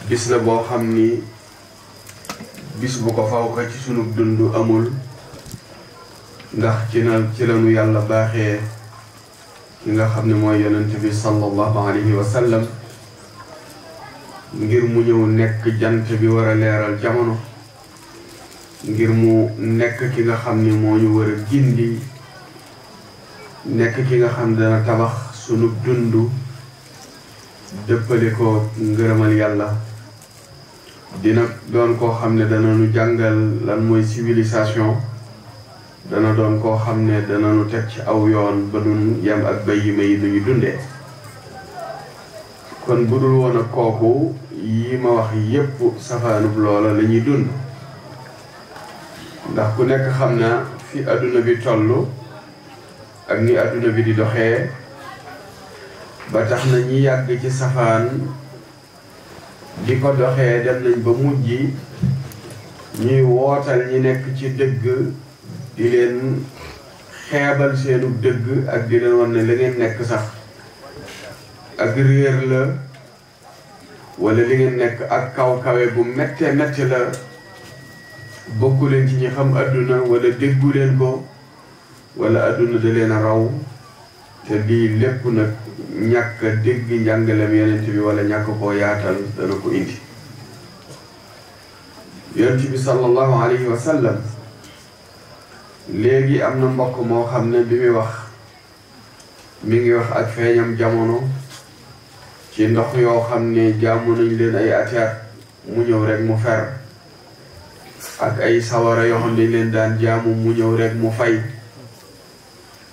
bis la boo xam ni bis bu ko faw ka ci sunu dund amul ndax ci lañu yàlla baaxee ki nga xam ne mooy yonent bi sallallahu alayhi wa sallam ngir mu ñëw nekk jant bi war a leeral jamono ngir mu nekk ki nga xam ni moo ñu war a gindi nekk ki nga xam dana tabax sunu dund dëppale ko ngërëmal yàlla dina doon koo xam ne dana nu jàngal lan mooy civilisation dana doon koo xam ne dana nu teg ci aw yoon ba dun yem ak bayyima yi nu ñu dundee kon bu dul woon ak kooku yi ma wax yépp safaanub loola la ñuy dund ndax ku nekk xam na fi adduna bi toll ak ni adduna bi di doxee ba tax na ñi yàgg ci safaan di ko doxee dem nañ ba mujj ñuy wootal ñi nekk ci dëgg di leen xeebal seenu dëgg ak di leen wan ne la ngeen nekk sax ak réer la wala li ngeen nekk ak kaw-kawe bu méttee métti la bokku leen ci ñi xam adduna wala déggu leen ko wala adduna da leen a raw te lii lépp nag ñàkk a dégg njàngalem yonent bi wala ñàkk koo yaatal dana ko indi yonent bi sallallahu alayhi wa sallam léegi am na mbokk moo xam ne bi muy wax mi ngi wax ak feeñam jamono ci ndox yoo xam ne jaamu nañ leen ay atiat mu ñëw rek mu fer ak ay sawara yoo xam ne leen daan jaamu mu ñëw rek mu fay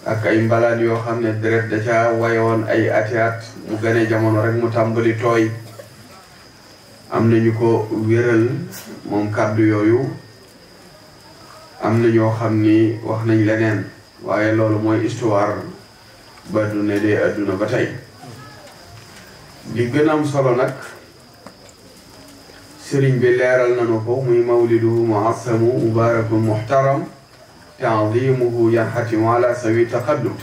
ak ay mbalaan yoo xam ne deret da ca wayoon ay atiat mu gane jamono rek mu tàmbali tooy am nañu ko wéral moom kàddu yooyu am na ñoo xam ni wax nañ leneen waaye loolu mooy histoire ba du ne dee adduna ba tey li gën a am solo nag sëriñ bi leeral nañu ko muy mawliduhu muassamu mubarakun muhtaram ta'zimuhu yanhatimu ala sawi taqaddum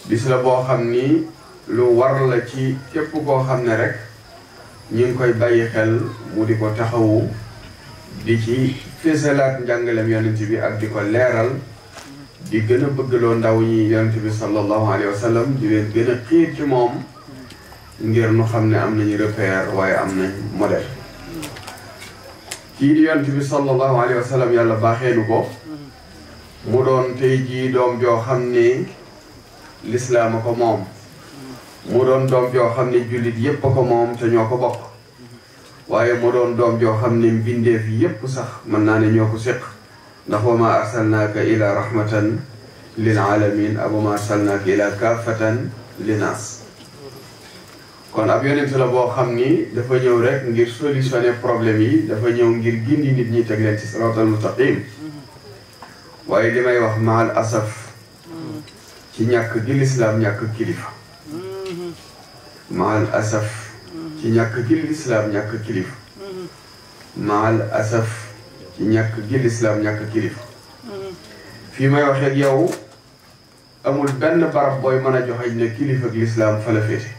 bis la boo xam ni lu war la ci képp koo xam ne rek ñu ngi koy bàyyi xel mu di ko taxawu di ci fésalaat njàngalem yonent bi ak di ko leeral di gën a bëggloo ndaw ñi yonent bi sallallahu alayhi wa sallam di leen gën a xiir ci moom ngir nu xam ne am nañu repère waaye am nañ modèle kii di yonent bi sallallahu alayhi wa sallam yàlla baaxeenu ko mu doon tey jii doom joo xam ne lislaam a ko moom mu doon doom joo xam ne jullit yépp a ko moom te ñoo ko bokk waaye mu doon doom joo xam ne mbindeef yépp sax mën naa ne ñoo ko séq ndax wa ma arsalnaaka ila rahmatan lil alamin ak wa ma arsalnaaka ila kaafatan linnaas kon ab yonent la boo xam ni dafa ñëw rek ngir solutionner problème yi dafa ñëw ngir gindi nit ñi teg leen ci siraatal mustaqim waaye li may wax maal asaf ci ñàkk gi lislaam ñàkk kilifa maal asaf ci ñàkk gi lislaam ñàkk kilifa maal asaf ci ñàkk gi lislaam ñàkk kilifa fii may waxee ak yow amul benn barab booy mën a joxe ne kilifa ak lislaam fa la féete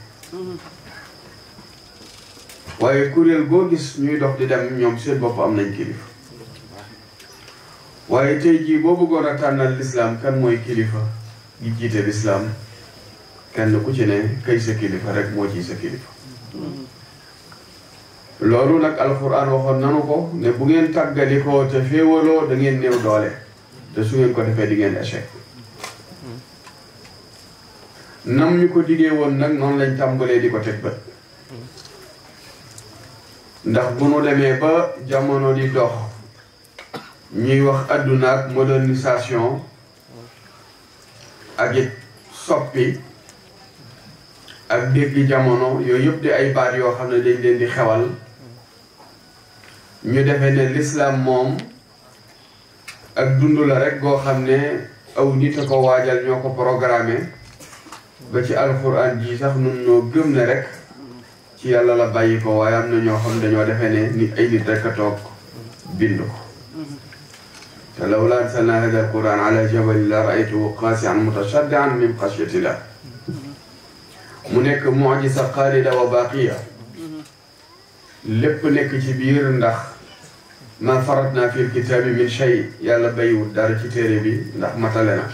waaye kuréel goo gis ñuy dox di dem ñoom seen bopp am nañ kilifa waaye tey jii boo bëggoon a tànnal lislaam kan mooy kilifa gi jiite lislaam kenn ku ci ne kay sa kilifa rek moo ci sa kilifa loolu nag alquran waxoon nanu ko ne bu ngeen tàggalikoo te féewaloo da ngeen néew doole te su ngeen ko defee di ngeen échec nam ñu ko diggee woon nag noonu lañ tàmbalee di ko teg bët ndax bu nu demee ba jamono di dox ñuy wax adduna ak modernisation ak it soppi ak dégg jamono yooyu yëpp di ay baat yoo xam ne dañ leen di xewal ñu defee ne l'islam moom ak dund la rek goo xam ne aw nit a ko waajal ñoo ko programmé ba ci alxuraan ji sax nun noo gëm ne rek ci yàlla la bàyyi ko waaye am na ñoo xam dañoo defee ne nit ay nit rek a toog bind ko te lawlaa anzalnaa haazal qur'aan alaa jabalin la ra'aytahu xaashi'an mutashaddi'an min xashyatillah mu nekk mu'jiza xaalida wa baaqiya lépp nekk ci biir ndax ma faratna fil kitaabi min shay yàlla bayiwul dara ci téere bi ndax matale na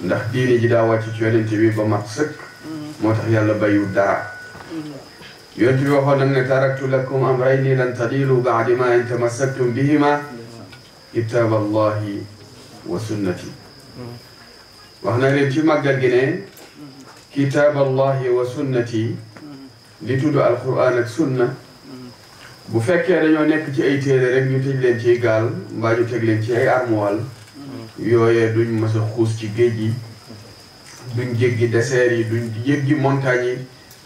ndax diini ji daa wàcc ci yonent bi ba mat sëkk moo tax yàlla bayiwul dara yonent bi waxoon nag ne taraktu lakum amrayni lan tadilu ba'di ma in tamassaktum bihima kitaab allahi wa sunnati wax na leen ci màggal gi ne kitaab allahi wa sunnati li tudd alquran ak sunna bu fekkee dañoo nekk ci ay téere rek ñu tëj leen ciy gaal mbaa ñu teg leen ci ay armoire yooyee duñ mës a xuus ci géej yi duñ jéggi désert yi duñ jéggi montagne yi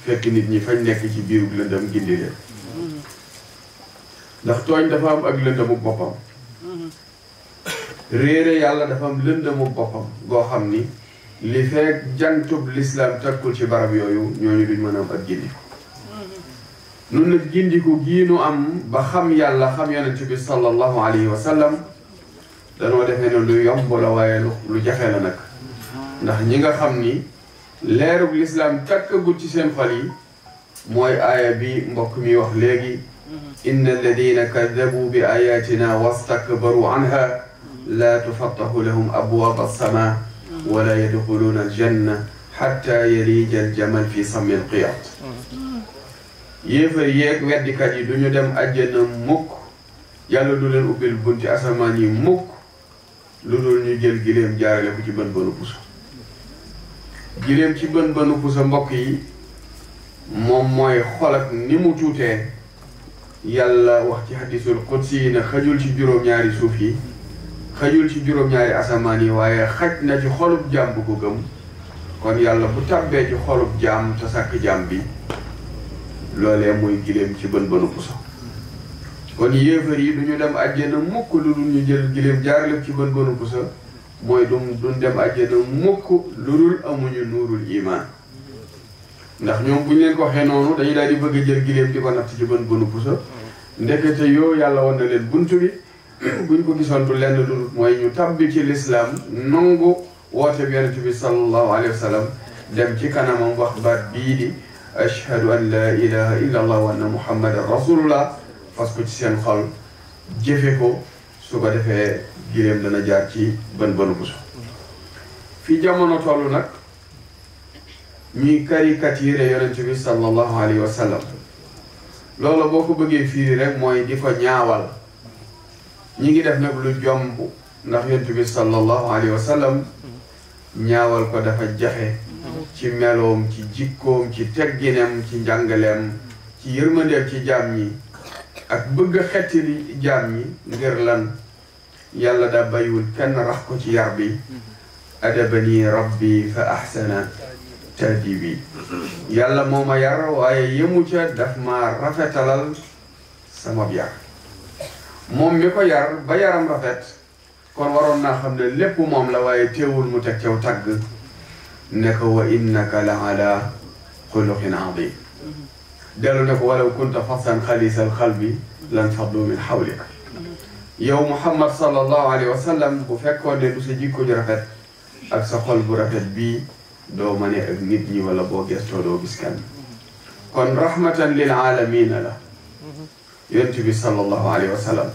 fekk nit ñi fañ nekk ci biiru lëndëm gindi leen ndax tooñ dafa am ak lëndëmu boppam réere yàlla dafa am lëndëmu boppam goo xam ni li fekk jantub lislaam takkul ci barab yooyu ñooñu duñ mën a am ak gindi nun nag gindiku giinu am ba xam yàlla xam yonent bi sallallahu alayhi wa sallam danoo defee ne lu yomb la waaye lu jafe la nag ndax ñi nga xam ni leerug lislaam takkagul ci seen xol yi mooy aaya bi mbokk mi wax léegi inna alladina kadabu bi ayatina wastakbaru anha la tufattahu lahum abwaab alsama wala yadxuluuna aljanna xatta yalija aljamal fi sammi alqiyat yéefar yeeg weddikat yi du ñu dem àjjana mukk yàlla du leen ubbil bunti asamaan yi mukk lu dul ñu jël giléem jaarale ko ci bën bënu pusa giléem ci bën bënu pusa mbokk yi moom mooy xol ak ni mu tuutee yàlla wax ci hadisul qudsi yi ne xajul ci juróom-ñaari suuf yi xajul ci juróom-ñaari asamaan yi waaye xaj na ci xolub jaam bu ko gëm kon yàlla bu tàbbee ci xolub jaam te sàkk jaam bi loolee muy giléem ci bën bënu pusa kon yéefar yi du ñu dem àjjana mukk lu dul ñu jël giléem jaarale ci bën bënu pusa mooy duñ dem àjjana mukk lu dul amuñu nuurul iman ndax ñoom bu ñu leen ko waxee noonu dañuy daal di bëgg a jël giléem di ko natt ci bën bënu pusa ndekete yoo yàlla wan na leen buntu bi buñ ko gisoon du lenn lu dul mooy ñu tabbi ci lislaam nangu woote bi yonent bi sallallahu alayhi wa sallam dem ci kanamam wax baat bii di ashhadu an la ilaha illa allah wa anna muhammadan rasulullah fas ko ci seen xol jëfe ko su ko defee giléem dana jaar ci bën bënu pusa fi jamono toll nag ñuy caricature yonent bi sallallahu alayhi wa sallam loolu boo ko bëggee fiiri rek mooy di ko ñaawal ñi ngi def nag lu jomb ndax yonent bi sallallahu alayhi wa sallam ñaawal ko dafa jafe ci meloom ci jikkoom ci tegginem ci njàngaleem ci yërmandeem ci jaam ñi ak bëgg a xettili jaam ñi ngir lan yàlla daa bayiwul kenn rax ko ci yar bi adabani rabbi fa ahsana ta'dibi yàlla moo ma yar waaye yëmu ca daf ma rafetalal sama yar moom mi ko yar ba yaram rafet kon waroon naa xam ne lépp moom la waaye teewul mu teg caw tagg ne ko wa innaka la ala xuluqin adim dellu ne ko walaw kunta fasan xalisal xalbi lan faddu min xawlik yow Muhammad sallallahu alayhi wa sallam bu fekkoon ne du sa jikko ju rafet ak sa xol bu rafet bii doo mane ak nit ñi wala boo gestoo doo gis kenn kon rahmatan lil alamina la yonent bi sallallahu alayhi wa sallam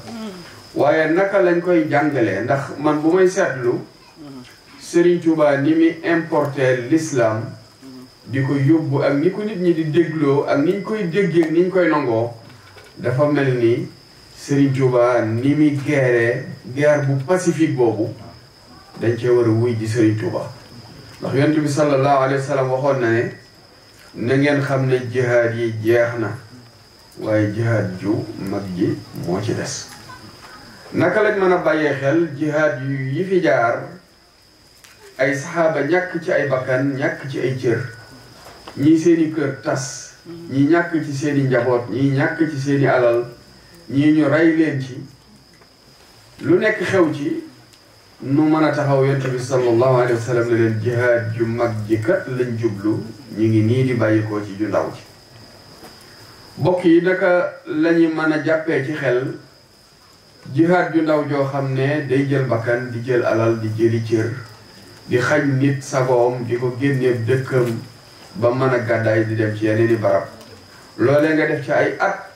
waaye naka lañ koy jàngalee ndax man bu may seetlu Serigne Touba ni mi importé l'islam di ko yóbbu ak ni ko nit ñi di dégloo ak niñ koy déggee niñ koy nangoo dafa mel ni Serigne Touba ni mi guerre bu pacifique boobu dañ cee war a wuy ji Serigne Touba ndax yonent bi sallallahu alayhi wa sallam waxoon na ne na ngeen xam ne jihaad yi jeex na waaye jihaad ju mag ji moo ci des naka lañ mën a bàyyee xel jihaad yu yi fi jaar ay saxaaba ñàkk ci ay bakkan ñàkk ci ay cër ñii seeni kër tas ñii ñàkk ci seeni njaboot ñii ñàkk ci seeni alal ñii ñu rey leen ci lu nekk xew ci nu mën a taxaw yonent bi sallallahu alayhi wa sallam ne leen jihaad ju mag ji kat lañ jublu ñu ngi nii di bàyyikoo ci ju ndaw ci bokk yi naka lañu mën a jàppee ci xel jihaad ju ndaw joo xam ne day jël bakkan di jël alal di jëli cër di xañ nit sagoom di ko génneeb dëkkam ba mën a gàddaay di dem ci yeneen i barab loolee nga def ci ay at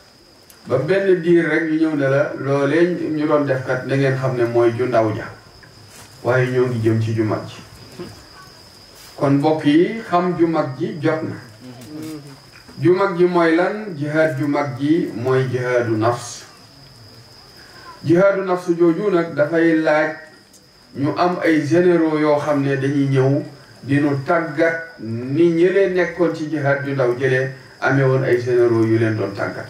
ba benn diir rek ñu ñëw ne la loolee ñu doon def kat na ngeen xam ne mooy ju ndaw ja waaye ñoo ngi jëm ci ju mag ji kon mbokk yi xam ju mag ji jot na ju mag ji mooy lan jihaad ju mag ji mooy jihaadu nafs jihaadu nafs jooju nag dafay laaj ñu am ay généraux yoo xam ne dañuy ñëw dinu tàggat ni ñi leen nekkoon ci jihaad ju ndaw jëlee amee woon ay généraux yu leen doon tàggat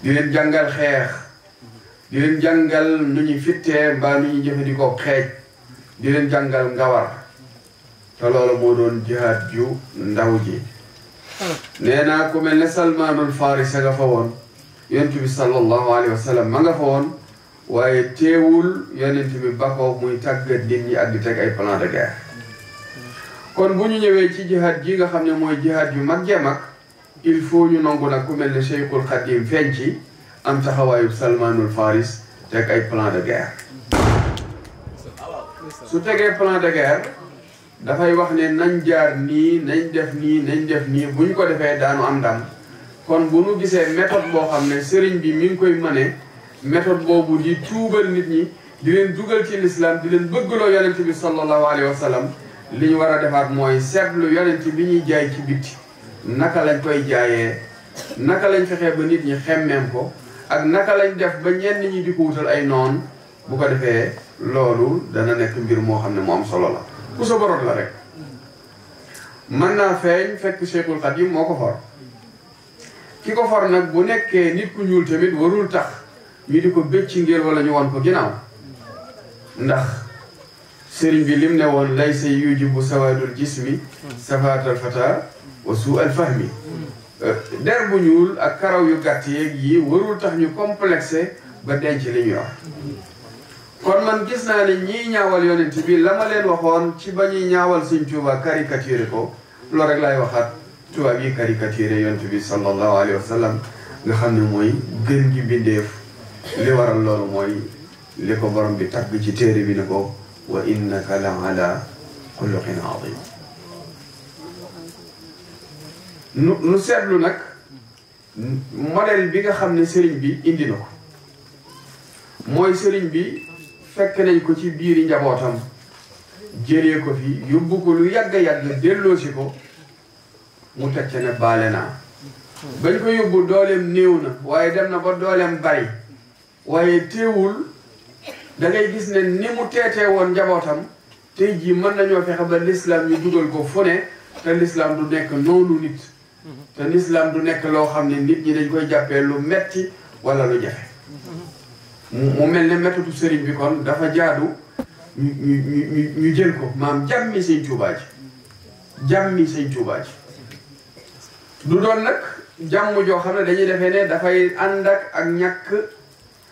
di leen jàngal xeex di leen jàngal nu ñuy fittee mbaa nu ñuy jëfandikoo xeej di leen jàngal ngawar te loolu moo doon jihaad ju ndaw ji nee naa ku mel ne Salmaanul Faarisi nga fa woon yonent bi sallallahu alayhi wa sallam ma nga fa woon waaye teewul yonent bi ba ko muy tàggat nit ñi ak di teg ay plan de guerre kon bu ñu ñëwee ci jihaad ji nga xam ne mooy jihaad yu mag jee mag il faut ñu nangu nag ku mel ne Cheikhul Khadim feeñ ci am taxawaayu Salmaanul Faris teg ay plan de guerre su tegee plan de guerre dafay wax ne nañ jaar nii nañ def nii nañ def nii bu ñu ko defee daanu am ndam kon bu ñu gisee méthode boo xam ne sëriñ bi mi ngi koy mëne méthode boobu di tuubal nit ñi di leen dugal ci l'islam di leen bëggloo yonent bi sallallahu alayhi wa sallam li ñu war a defaat mooy seetlu yonent bi ñuy jaay ci bitti naka lañ koy jaayee naka lañ fexee ba nit ñi xemmeem ko ak naka lañ def ba ñenn ñi di ko wutal ay noon bu ko defee loolu dana nekk mbir moo xam ne mu am solo la ku sa borot la rek mën naa feeñ fekk Cheikhul Khadim moo ko for ki ko for nag bu nekkee nit ku ñuul tamit warul tax ñu di ko bëcc ngir wala ñu won ko ginnaaw ndax sëriñ bi lim ne woon lay say yujibu sawadul jismi safatal fata wa suu al fahmi der bu ñuul ak karaw yu gàtt yeeg yi warul tax ñu complexé ba denc li ñu yor kon man gis naa ne ñii ñaawal yonent bi la ma leen waxoon ci ba ñuy ñaawal Sëñ Tuubaa caricaturé ko loolu rek laay waxaat tubaab yi caricaturé yonent bi sallallahu alayhi wa sallam nga xam ne mooy gën gi bindeef li waral loolu mooy li ko borom bi tagg ci téere bi ne ko wa innaka la ala xuluqin azim nu seetlu nag modèle bi nga xam ne sëriñ bi indi na ko mooy sëriñ bi fekk nañ ko ci biiri njabootam jëlee ko fi yóbbu ko lu yàgg-yàgg delloosi ko mu teg ca ne baale naa bañ ko yóbbu dooleem néew na waaye dem na ba dooleem bari waaye teewul da ngay gis ne ni mu teetee woon njabootam tey jii mën nañoo fexe ba l'islam ñu dugal ko fu ne te l'islam du nekk noonu nit te l'islam du nekk loo xam ne nit ñi dañ koy jàppee lu metti wala lu jafe mu mel ne méthode sëriñ bi kon dafa jaadu ñu jël ko maam jàmmi Sëñ Tuubaa ji jàmmi Sëñ Tuubaa ji du doon nag jàmm joo xam ne dañuy defee ne dafay ànd ak ñàkk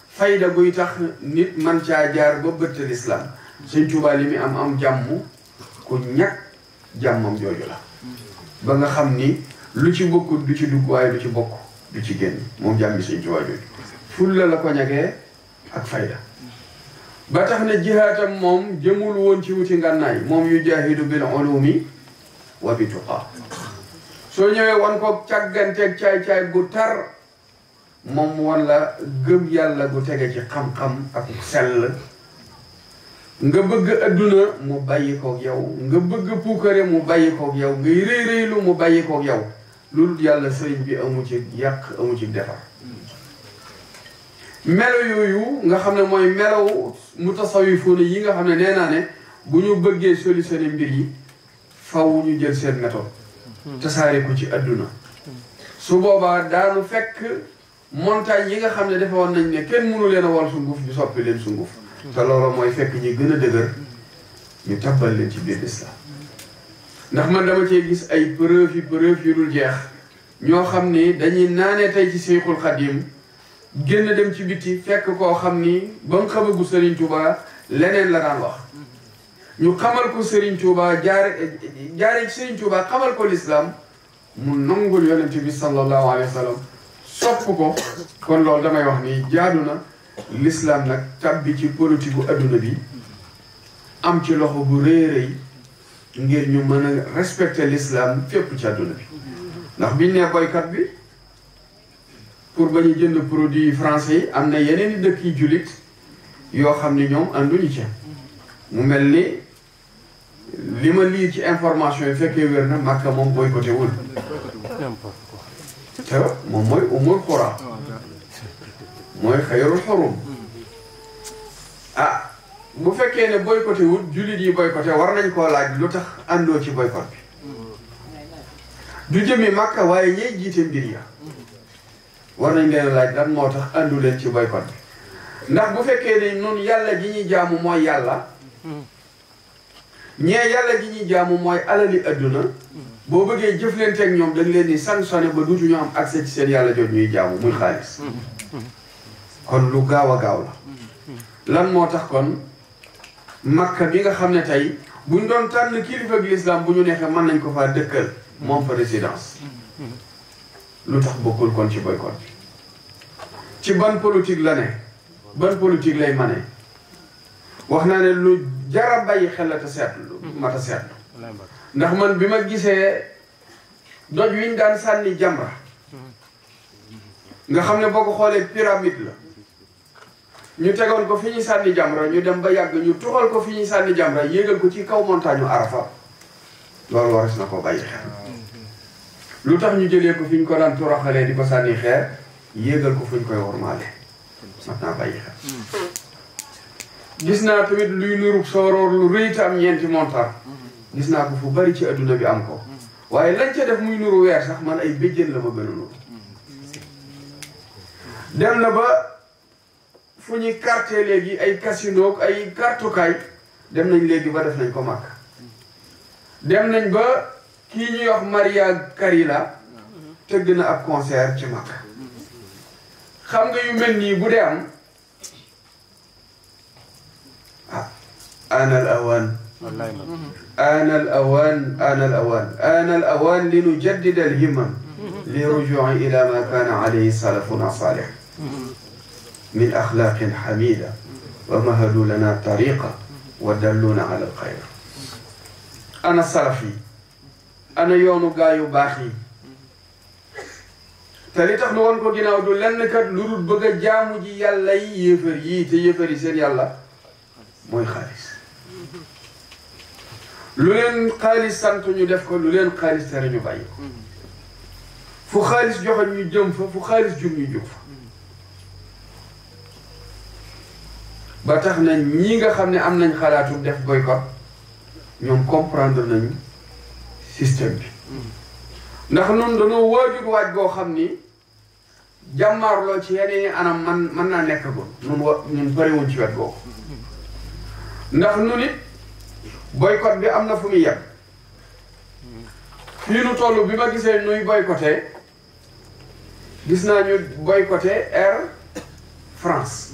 fayda guy tax nit man caa jaar ba bëtt l'islam Sëñ Tuubaa li mi am jàmm ku ñàkk jàmmam jooju la ba nga xam ni lu ci bokkut du ci dugg waaye du ci bokk du ci génn moom jàmmi Sëñ Tuubaa jooju fulla la ko ñagee ak fayda ba tax na jihaatam moom jëmul woon ci wuti ngànnaay moom yu jaahidu bil ulumi wa bi tuqaa soo ñëwee wan ko càgganteeg caay-caay gu tar moom wala gëm yàlla gu tege ci xam-xam ak sell nga bëgg adduna mu bàyyi koog yow nga bëgg puukare mu bàyyi koog yow ngay rëy rëylu mu bàyyi koog yow loolu yàlla sëriñ bi amu ci yàq amu ci defar melo yooyu nga xam ne mooy melow mutasawifuuna yi nga xam ne nee naa ne bu ñu bëggee solutionner mbir yi faw ñu jël seen méthode tasaare ko ci adduna su boobaa daanu fekk montagne yi nga xam ne dafa woon nañ ne kenn mënu leen a wal sunguf ñu soppi leen sunguf te loolu mooy fekk ñi gën a dëgër ñu tabbal leen ci biir islam ndax man dama cee gis ay preuve yu dul jeex ñoo xam ni dañuy naanee tey ci Seexul Xadim génn dem ci biti fekk koo xam ni ba mu xamagu Serigne Touba leneen la daan wax ñu xamal ko Serigne Touba jaare ci Serigne Touba xamal ko l'islam mu nangul yonent bi sallallahu alayhi wa sallam sopp ko kon loolu damay wax ni jaadu na l'islam nag tabbi ci politique bu adduna bi am ci loxo bu rëy rëy ngir ñu mën a respecter l'islam fépp ci adduna bi ndax biñ nee boycott bi pour bañ a jënd produit français yi am na yeneen i dëkk yi jullit yoo xam ne ñoom ànduñu ci mu mel ni li ma lii ci information yi fekkee wér na Makka moom boycotté wul te moom mooy umul qura mooy xayrul xurum ah bu fekkee ne boycotté wul jullit yi boycotté war nañ koo laaj lu tax àndoo ci boycott bi du jëmi Makka waaye ñey jiite mbir ya war nañ leen laaj lan moo tax àndu leen ci boycott bi ndax bu fekkee ne nun yàlla ji ñuy jaamu mooy yàlla ñee yàlla ji ñuy jaamu mooy alali adduna boo bëggee jëflanteeg ñoom dañ leen di sanctionné ba duutu ñu am accès ci seen yàlla jot ñuy jaamu muy xaalis kon lu gaaw a gaaw la lan moo tax kon Makka bi nga xam ne tey buñ doon tànn kilifa ak l'islam bu ñu neexee mën nañ ko faa dëkkal moom fa résidence lu tax bokkul kon ci boycott bi ci ban politique la ne ban politique lay mane wax naa ne lu jara bàyyi xel la te seetlu mata seetlu ndax man bi ma gisee doj wiñ daan sànni jamra nga xam ne boo ko xoolee pyramide la ñu tegoon ko fi ñuy sànni jamra ñu dem ba yàgg ñu tuxal ko fi ñuy sànni jamra yéegal ko ci kaw montagne Arafa loolu waris na ko bàyyi xel lu tax ñu jëlee ko fi ñu ko daan toroxalee di ko sànni xeer yéegal ko fu ñu koy wormaale mat naa bàyyi xel gis naa tamit luy nurub sooroor lu rëy te am ñeenti montar gis naa ko fu bari ci adduna bi am ko waaye lañ ca def muy nuru weer sax man ay béjjën la ma gën a nuru dem na ba fu ñuy carte léegi ay casino ak ay kartukaay dem nañ léegi ba def nañ ko màkk dem nañ ba kii ñuy wax Maria Carilla tëgg na ab concert ci màkk xam nga yu mel nii bu dee am آن الأوان آن الأوان آن الأوان آن الأوان لنجدد الهمم لرجوع إلى ما كان عليه سلفنا صالح من أخلاق حميدة ومهدوا لنا الطريقة ودلونا على الخير أنا السلفي أنا يونو غايو باخي تالي tax nu won ko ginaaw du lenn kat lu dul bëgg jaamu ji yàlla yi yéefar yi te yéefar yi seen yàlla mooy xaalis lu leen xaalis sant ñu def ko lu leen xaalis tere ñu bàyyi ko fu xaalis joxe ñu jëm fa fu xaalis jum ñu jóg fa ba tax na ñii nga xam ne am nañ xalaatu def boycott ñoom comprendre nañu système bi ndax noonu dañoo waajur waaj goo xam ni jàmmaarloo ci yeneen anam man naa nekk gon ñun bëriwuñ ci wet googu ndax nu nit boycott bi am na fu muy yem fii nu toll bi ma gisee nuy boycotté gis naa ñu boycotté Air France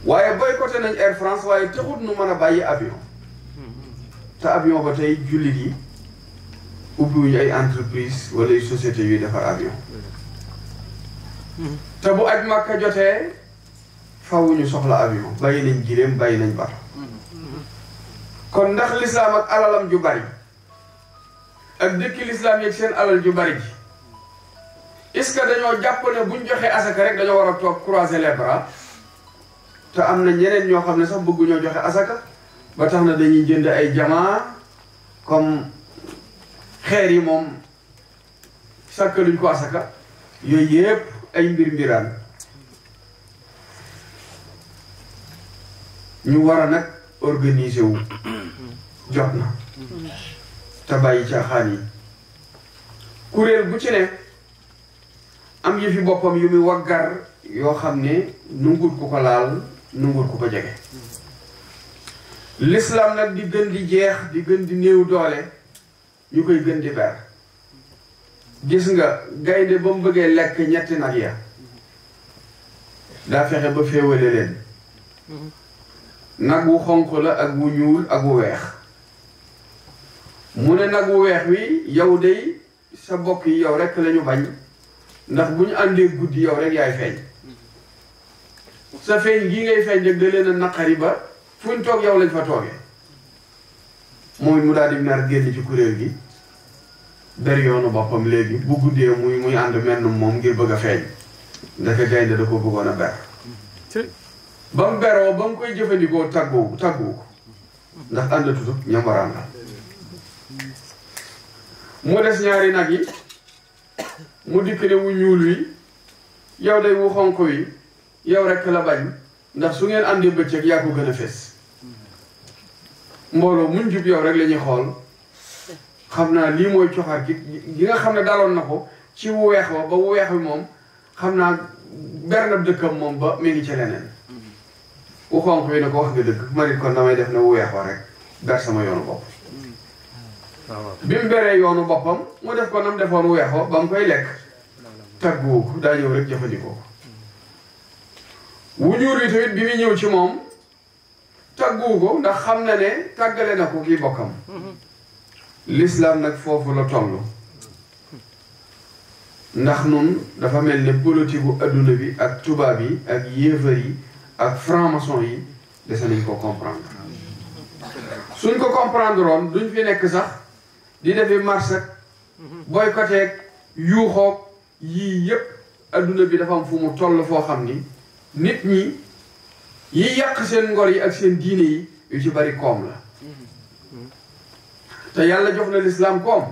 waaye boycotté nañ Air France waaye taxut nu mën a bàyyi avion te avion ba tey jullit yi ubbiwuñu ay entreprise wala ay société yuy defar avion te bu aj Makka jotee fawuñu soxla avion bàyyi nañ giléem bàyyi nañ bato kon ndax lislaam ak alalam ju bari ak dëkki lislaam yeeg seen alal ju bari ji est-ce que dañoo jàpp ne buñ joxee asaka rek dañoo war a toog croiser les bras te am na ñeneen ñoo xam ne sax bëgguñoo joxe asaka ba tax na dañuy jënd ay jamaa comme xeer yi moom sàkkaluñ ko asaka yooyu yëpp ay mbiraan ñu war a nag organiser wu jot na te bàyyi caaxaan yi kuréel bu ci ne am yi fi boppam yu muy waggar yoo xam ne nungut ku ko laal nungut ku ko jege l'islam nag di gën di jeex di gën di néew doole ñu koy gën di ber gis nga gaynde ba mu bëggee lekk ñetti nag ya daa fexe ba féewale leen nag wu xonq la ak wu ñuul ak wu weex mu ne nag wu weex wi yow day sa bokk yi yow rek lañu bañ ndax bu ñu àndee guddi yow rek yaay feeñ sa feeñ gi ngay feeñ rek da leen a naqari ba fu ñu toog yow lañ fa toogee mooy mu daal di mer génn ci kuréel gi ber yoonu boppam léegi bu guddee muy ànd menn moom ngir bëgg a feeñ ndeke gaynde da ko bëggoon a ber ba mu beroo ba mu koy jëfandikoo tàggu ko ndax ànd tutub ñam war a àndal mu des ñaari nag yi mu dikk ne wu ñuul wi yow day wu xonq wi yow rekk la bañ ndax su ngeen àndee bëccëg yaa ko gën a fees mbooloo muñ jub yow rek la ñuy xool xam naa lii mooy coxar gi nga xam ne daloon na ko ci wu weex wa ba wu weex wi moom xam naa bernab dëkkam moom ba mi ngi ci leneen wu xonq wi ne ko wax nga dëgg ma nit kon damay def ne wu weex wa rek ber sama yoonu bopp bi mu beree yoonu boppam mu def ko nam defoon wu weex wa ba mu koy lekk tàgguwu ko daa ñëw rek jëfandikoo ko wu ñuul wi tamit bi muy ñëw ci moom tàgguwu ko ndax xam na ne tàggale na ko kii bokkam l'islam nag foofu la toll ndax nun dafa mel ne politique gu adduna bi ak tubaab yi ak yéefar yi ak franc-maçon yi dese nañ ko comprendre suñ ko comprendre woon duñ fi nekk sax di defi marche ak boycotté ak yuuxoog yii yépp adduna bi dafa am fu mu toll foo xam ni nit ñi yi yàq seen ngor yi ak seen diine yi yu ci bari koom la te yàlla jox na l'islam koom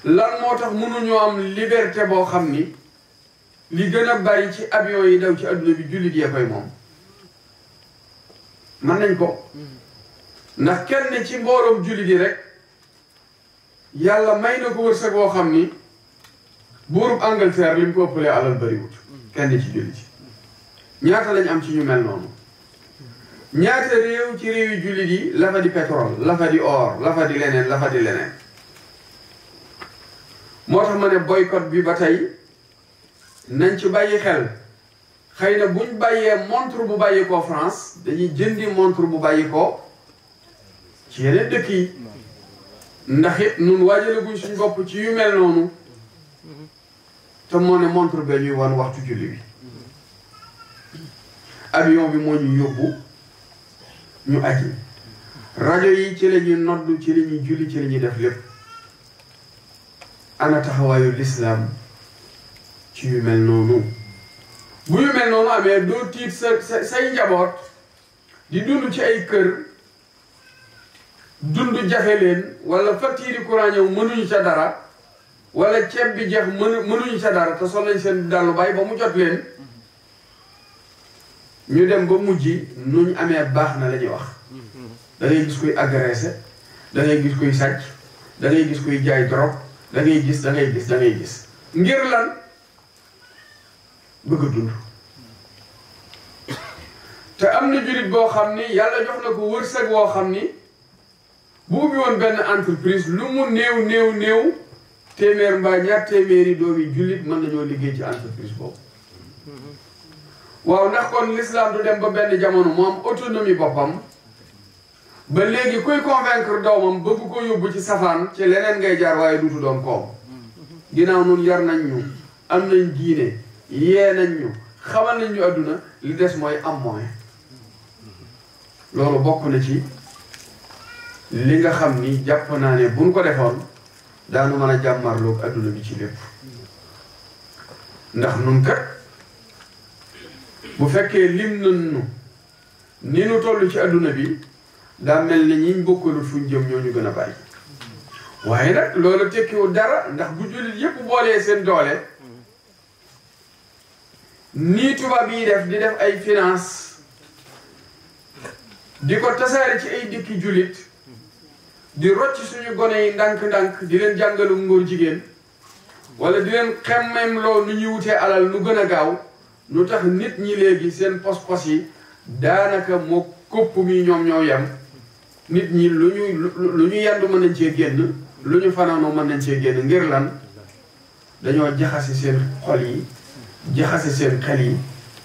lan moo tax mënuñoo am liberté boo xam ni li gën a bari ci avion yi daw ci adduna bi jullit yee koy moom mën nañ ko ndax kenn ci mbooloom jullit yi rek yàlla may na ko wërsëg boo xam ni buurub Angleterre li mu ko ëppalee alal bariwut kenn ci jullit yi ñaata lañ am ci ñu mel noonu ñaata réew ci réew yi jullit yi la fa di pétrole la fa di or la fa di leneen la fa di leneen moo tax ma ne boycott bi ba tey nañ ci bàyyi xel xëy na buñ bàyyee montre bu bàyyi ko France dañuy jëndi montre bu bàyyi ko ci yeneen dëkk yi ndax it nun waajalaguñ suñ bopp ci yu mel noonu te moo ne montre be ñuy wan waxtu julli bi avion bi moo ñu yóbbu ñu aji rajo yi ci la ñuy noddu ci la ñuy julli ci la ñuy def lépp ana taxawaayu lislaam ci yu mel noonu bu yu mel noonu amee doo tiit say njaboot di dund ci ay kër dund jafe leen wala facture courant ñëw mënuñu ca dara wala ceeb bi jeex mënuñu ca dara te sol nañ seen dallu bay ba mu jot leen ñu dem ba mujj nu ñu amee baax na la ñuy wax da ngay gis kuy agressé da ngay gis kuy sàcc da ngay gis kuy jaay drogue da ngay gis ngir lan bëgg a dund te am na jullit boo xam ni yàlla jox na ko wërsëg woo xam ni bu ubbi woon benn entreprise lu mu néew téeméer mbaa ñaar téeméeri doomi jullit mën nañoo liggéey ci entreprise boobu waaw ndax kon l'islam du dem ba benn jamono mu am autonomie boppam ba léegi kuy convaincre doomam bëgg ko yóbbu ci safaan ci leneen ngay jaar waaye duutu doon koom ginnaaw nun yar nañ ñu am nañ diine yee nañ ñu xamal nañ ñu adduna li des mooy am moyen loolu bokk na ci li nga xam ni jàpp naa ne buñ ko defoon daanu mën a jàmmarloog adduna bi ci lépp ndax nun kat bu fekkee lim nañu ni nu toll ci adduna bi daa mel ni ñiñ bokkalut fuñ jëm ñoo ñu gën a bari waaye nag loolu tekkiwul dara ndax bu jullit yépp boolee seen doole nii tubaab yi di def ay finance di ko tasaare ci ay dëkki jullit di rocc suñu gone yi ndànk-ndànk di leen jàngalu ngóor jigéen wala di leen xemmem loo nu ñuy wutee alal nu gën a gaaw lu tax nit ñi léegi seen pos-pos yi daanaka moo kopp mi ñoom ñoo yem nit ñi lu ñu yendu mën nañ cee génn lu ñu fanaanoo mën nañ cee génn ngir lan dañoo jaxase seen xol yi jaxase seen xel yi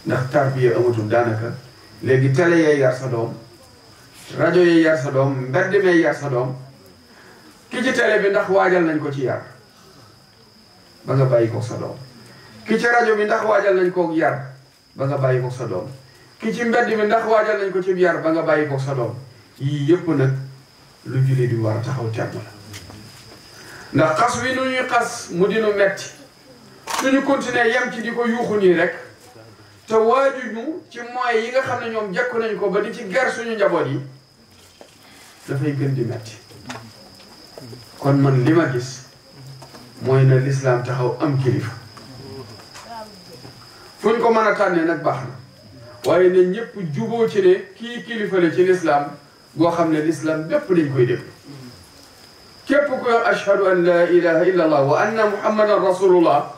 ndax tarbiya amatul daanaka léegi télé yee yar sa doom rajo yee yar sa doom mbedd mee yar sa doom ki ci télé bi ndax waajal nañ ko ci yar ba nga bàyyi ko sa doom ki ci rajo bi ndax waajal nañ ko yar ba nga bàyyi ko sa doom ki ci mbedd bi ndax waajal nañ ko ci yar ba nga bàyyi ko sa doom yii yëpp nag lu jullit di war a taxaw temm la ndax xas wi nu ñuy xas mu dinu metti suñu continuer yem ci di ko yuuxu nii rek te waajuñu ci moyens yi nga xam ne ñoom jekku nañ ko ba di ci ger suñu njaboot yi dafay gën di metti kon man li ma gis mooy na lislaam taxaw am kilifa fuñ ko mën a tànnee nag baax na waaye ne ñëpp juboo ci ne kii kilifa la ci lislaam boo xam ne lislaam bépp dañ koy déglu képp ku yor ashhadu an la ilaha illa allah wa anna muhammadan rasulullah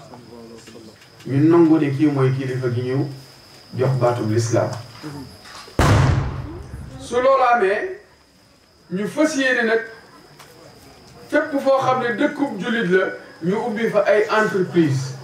ñu nangu ne kii mooy kilifa gi ñu jox baatub lislaam su loolu amee ñu fas yéene nag fépp foo xam ne dëkkub jullit la ñu ubbi fa ay entreprise